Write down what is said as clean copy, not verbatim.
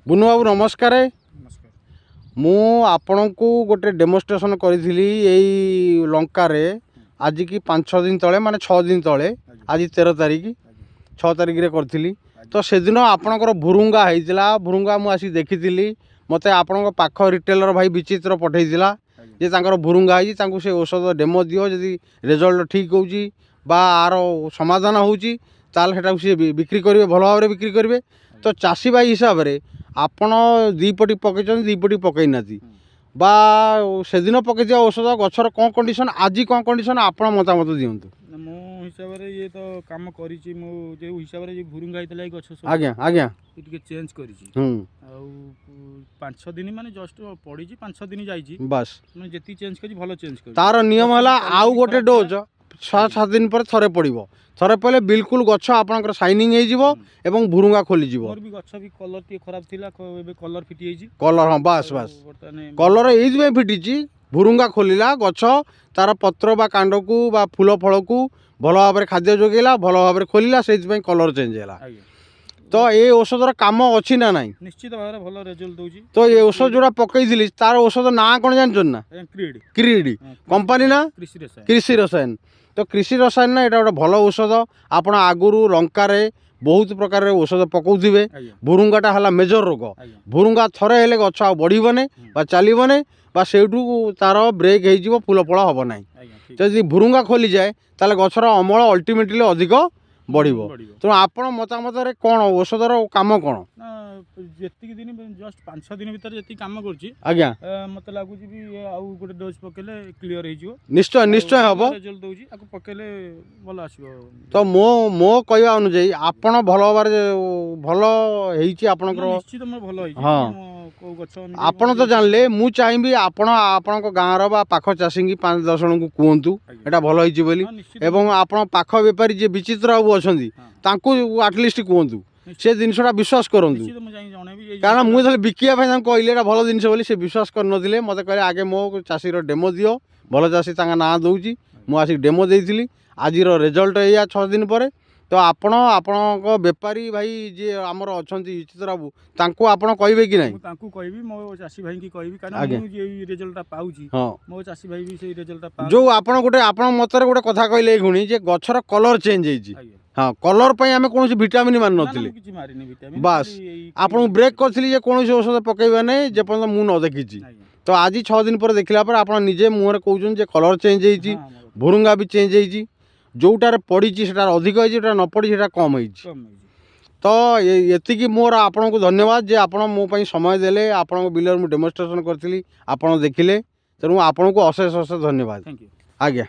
ବୁନୁ ବାବୁ, ନମସ୍କାର। ନମସ୍କାର। ମୁଁ ଆପଣଙ୍କୁ ଗୋଟେ ଡେମୋଷ୍ଟ୍ରେସନ୍ କରିଥିଲି ଏଇ ଲଙ୍କାରେ ଆଜିକି 5-6 ଦିନ ତଳେ, ମାନେ 6 ଦିନ ତଳେ। ଆଜି 13 ତାରିଖ, 6 ତାରିଖରେ କରିଥିଲି। ତ ସେଦିନ ଆପଣଙ୍କର ଭୁରୁଙ୍ଗା ହେଇଥିଲା। ଭୁରୁଙ୍ଗା ମୁଁ ଆସିକି ଦେଖିଥିଲି। ମୋତେ ଆପଣଙ୍କ ପାଖ ରିଟେଲର ଭାଇ ବିଚିତ୍ର ପଠେଇଥିଲା ଯେ ତାଙ୍କର ଭୁରୁଙ୍ଗା ହେଇଛି, ତାଙ୍କୁ ସେ ଔଷଧ ଡେମୋ ଦିଅ। ଯଦି ରେଜଲ୍ଟ ଠିକ୍ ହେଉଛି ବା ଆର ସମାଧାନ ହେଉଛି, ତାହେଲେ ସେଟାକୁ ସିଏ ବିକ୍ରି କରିବେ, ଭଲ ଭାବରେ ବିକ୍ରି କରିବେ। ତ ଚାଷୀ ଭାଇ ହିସାବରେ ଆପଣ ଦୁଇ ପଟି ପକେଇଛନ୍ତି, ଦୁଇ ପଟି ପକେଇ ନାହାନ୍ତି, ବା ସେଦିନ ପକେଇଥିବା ଔଷଧ ଗଛର କ'ଣ କଣ୍ଡିସନ୍, ଆଜି କ'ଣ କଣ୍ଡିସନ୍, ଆପଣ ମତାମତ ଦିଅନ୍ତୁ। ନା, ମୋ ହିସାବରେ ଇଏ ତ କାମ କରିଛି। ମୁଁ ଯେଉଁ ହିସାବରେ ଯୋଉ ଭୁରୁଙ୍ଗା ହେଇଥିଲା ଏଇ ଗଛ ସବୁ ଆଜ୍ଞା ଆଜ୍ଞା ଏ ଟିକେ ଚେଞ୍ଜ କରିଛି। ଆଉ 5-6 ଦିନ, ମାନେ ଜଷ୍ଟ ପଡ଼ିଛି, 5-6 ଦିନ ଯାଇଛି। ମାନେ ଯେତିକି ଚେଞ୍ଜ କରିଛି, ଭଲ ଚେଞ୍ଜ କରିଛି। ତାର ନିୟମ ହେଲା ଗଛ ଆଉ ବି ଗୋଟେ ଖରାପ ଡୋଜ୍ 6-7 ଦିନ ପରେ ଥରେ ପଡ଼ିବ। ଥରେ ପଡ଼ିଲେ ବିଲକୁଲ ଗଛ ଆପଣଙ୍କର ସାଇନିଂ ହେଇଯିବ ଏବଂ ଭୁରୁଙ୍ଗା ଖୋଲିଯିବ। ମୋର ବି ଗଛ ବି କଲର୍ ଟିକେ ଖରାପ ଥିଲା, ଏବେ କଲର୍ ଫିଟି ଯାଇଛି। କଲର୍, ହଁ, ବାସ୍। ଆଉ ବାସ୍। ବର୍ତ୍ତମାନ କଲର୍ ଏଇଥିପାଇଁ ଫିଟିଛି, ଭୁରୁଙ୍ଗା ଖୋଲିଲା, ଗଛ ତାର ପତ୍ର ବା କାଣ୍ଡକୁ ବା ଫୁଲ ଫଳକୁ ଭଲ ଭାବରେ ଖାଦ୍ୟ ଯୋଗେଇଲା, ଭଲ ଭାବରେ ଖୋଲିଲା, ସେଇଥିପାଇଁ କଲର୍ ଚେଞ୍ଜ ହେଲା। ତ ଏ ଔଷଧର କାମ ଅଛି ନା ନାହିଁ? ନିଶ୍ଚିତ ଭାବରେ ଭଲ ରେଜଲ୍ଟ ଦେଉଛି। ତ ଏ ଔଷଧ ଯୋଉଟା ପକେଇଥିଲି, ତାର ଔଷଧ ନାଁ କ'ଣ ଜାଣିଛନ୍ତି ନା? ଆଜ୍ଞା, କ୍ରିଡ୍। କ୍ରିଡ୍। କମ୍ପାନୀ ନା? କୃଷି ରସାୟନ। କୃଷି ରସାୟନ। ତ କୃଷି ରସାୟନ ନା, ଏଇଟା ଗୋଟେ ଭଲ ଔଷଧ। ଆପଣ ଆଗରୁ ଲଙ୍କାରେ ବହୁତ ପ୍ରକାରର ଔଷଧ ପକାଉଥିବେ। ଭୁରୁଙ୍ଗାଟା ହେଲା ମେଜର ରୋଗ। ଭୁରୁଙ୍ଗା ଥରେ ହେଲେ ଗଛ ଆଉ ବଢ଼ିବନି ବା ଚାଲିବନି ବା ସେଇଠୁ ତାର ବ୍ରେକ୍ ହେଇଯିବ, ଫୁଲ ଫଳ ହେବ ନାହିଁ। ଆଜ୍ଞା ଠିକ୍ ଯଦି ଭୁରୁଙ୍ଗା ଖୋଲିଯାଏ, ତାହେଲେ ଗଛର ଅମଳ ଅଲ୍ଟିମେଟଲି ଅଧିକ ବଢ଼ିବ। ବଢ଼ିବ। ତେଣୁ ଆପଣ ମତାମତରେ କ'ଣ, ଔଷଧର କାମ କ'ଣ? ନା, ଯେତିକି ଦିନ, ଜଷ୍ଟ 5-6 ଦିନ ଭିତରେ ଯେତିକି କାମ କରୁଛି, ମତେ ଲାଗୁଛି ବି ଇଏ ଆଉ ଗୋଟେ ଡୋଜ୍ ପକେଇଲେ କ୍ଲିୟର ହେଇଯିବ। ନିଶ୍ଚୟ, ନିଶ୍ଚୟ ହେବ। ରେଜଲ୍ଟ ଦେଉଛି, ଆକୁ ପକେଇଲେ ଭଲ ଆସିବ। ତ ମୋ କହିବା ଅନୁଯାୟୀ ଆପଣ ଭଲ ଭାବରେ ଭଲ ହେଇଛି ଆପଣଙ୍କର। ନା, ନିଶ୍ଚିତ ମୋର ଭଲ ହେଇଛି। ମୋ କୋଉ ଗଛ ଅନୁଯାୟୀ ଆପଣ ତ ମୋର ଜାଣିଲେ, ମୁଁ ଚାହିଁବି ଆପଣ ଆପଣଙ୍କ ଗାଁର ବା ପାଖ ଚାଷୀଙ୍କି 5-10 ଜଣଙ୍କୁ କୁହନ୍ତୁ ଏଇଟା ଭଲ ହେଇଛି ବୋଲି। ହଁ, ନିଶ୍ଚିତ। ଏବଂ ଆପଣ ପାଖ ବେପାରୀ ଯିଏ ବିଚିତ୍ର ବାବୁ ଅଛନ୍ତି, ତାଙ୍କୁ ଆଟଲିଷ୍ଟ କୁହନ୍ତୁ, ସେ ଜିନିଷଟା ବିଶ୍ୱାସ କରନ୍ତୁ। ନିଶ୍ଚିତ ମୁଁ ଯାଇକି ଜଣେଇବି ଏଇ କାରଣ ମୁଁ ଜିନିଷଟା। ଯେତେବେଳେ ବିକିବା ପାଇଁ ତାଙ୍କୁ କହିଲି ଏଇଟା ଭଲ ଜିନିଷ ବୋଲି, ସେ ବିଶ୍ୱାସ କରିନଥିଲେ। ମୋତେ କହିଲେ, ଆଗେ ମୋ ଚାଷୀର ଡେମୋ ଦିଅ, ଭଲ ଚାଷୀ, ତାଙ୍କ ନାଁ ଦେଉଛି। ମୁଁ ଆସିକି ଡେମୋ ଦେଇଥିଲି। ଆଜିର ରେଜଲ୍ଟ ଏଇଆ 6 ଦିନ ପରେ। ତ ଆପଣ ଆପଣଙ୍କ ବେପାରୀ ଭାଇ ଯିଏ ଆମର ଅଛନ୍ତି ବିଚିତ୍ର ବାବୁ, ତାଙ୍କୁ ଆପଣ କହିବେ କି ନାହିଁ? ମୁଁ ତାଙ୍କୁ କହିବି, ମୋ ଚାଷୀ ଭାଇକି କହିବି, କାରଣ ମୁଁ ଏଇ ରେଜଲ୍ଟଟା ପାଉଛି, ମୋ ଚାଷୀ ଭାଇ ବି ସେଇ ରେଜଲ୍ଟଟା ପାଉ। ଯୋଉ ଆପଣ ଗୋଟେ ଆପଣ ମତରେ ଗୋଟେ କଥା କହିଲେ ଏଇଖୁଣି ଯେ ଗଛର କଲର୍ ଚେଞ୍ଜ ହେଇଛି। ହଁ, କଲର୍ ପାଇଁ ଆମେ କୌଣସି ଭିଟାମିନ୍ ନା, ନା, ମାରିନଥିଲି। ମୁଁ କିଛି ମାରିନି ଭିଟାମିନ୍। ବାସ୍। ଖାଲି ଏଇ ଆପଣଙ୍କୁ ବ୍ରେକ୍ କରିଥିଲି ଯେ କୌଣସି ଔଷଧ ପକାଇବା ନାହିଁ ଯେପର୍ଯ୍ୟନ୍ତ ମୁଁ ନ ଦେଖିଛି। ତ ଆଜି 6 ଦିନ ପରେ ଦେଖିଲା ପରେ ଆପଣ ନିଜେ ମୁହଁରେ କହୁଛନ୍ତି ଯେ କଲର୍ ଚେଞ୍ଜ ହେଇଛି, ହଁ, ମୋର ଭୁରୁଙ୍ଗା ବି ଚେଞ୍ଜ ହେଇଛି। ଯେଉଁଟାରେ ପଡ଼ିଛି ସେଟାରେ ଅଧିକ ହେଇଛି, ଯେଉଁଟା ନ ପଡ଼ିଛି ସେଟା କମ୍ ହେଇଛି। କମ୍ ହେଇଛି। ତ ଏତିକି ମୋର ଆପଣଙ୍କୁ ଧନ୍ୟବାଦ ଯେ ଆପଣ ମୋ ପାଇଁ ସମୟ ଦେଲେ। ଆପଣଙ୍କ ବିଲରେ ମୁଁ ଡେମୋଷ୍ଟ୍ରେସନ୍ କରିଥିଲି, ଆପଣ ଦେଖିଲେ। ତେଣୁ ଆପଣଙ୍କୁ ଅଶେଷ ଅଶେଷ ଧନ୍ୟବାଦ। Thank you. ଆଜ୍ଞା।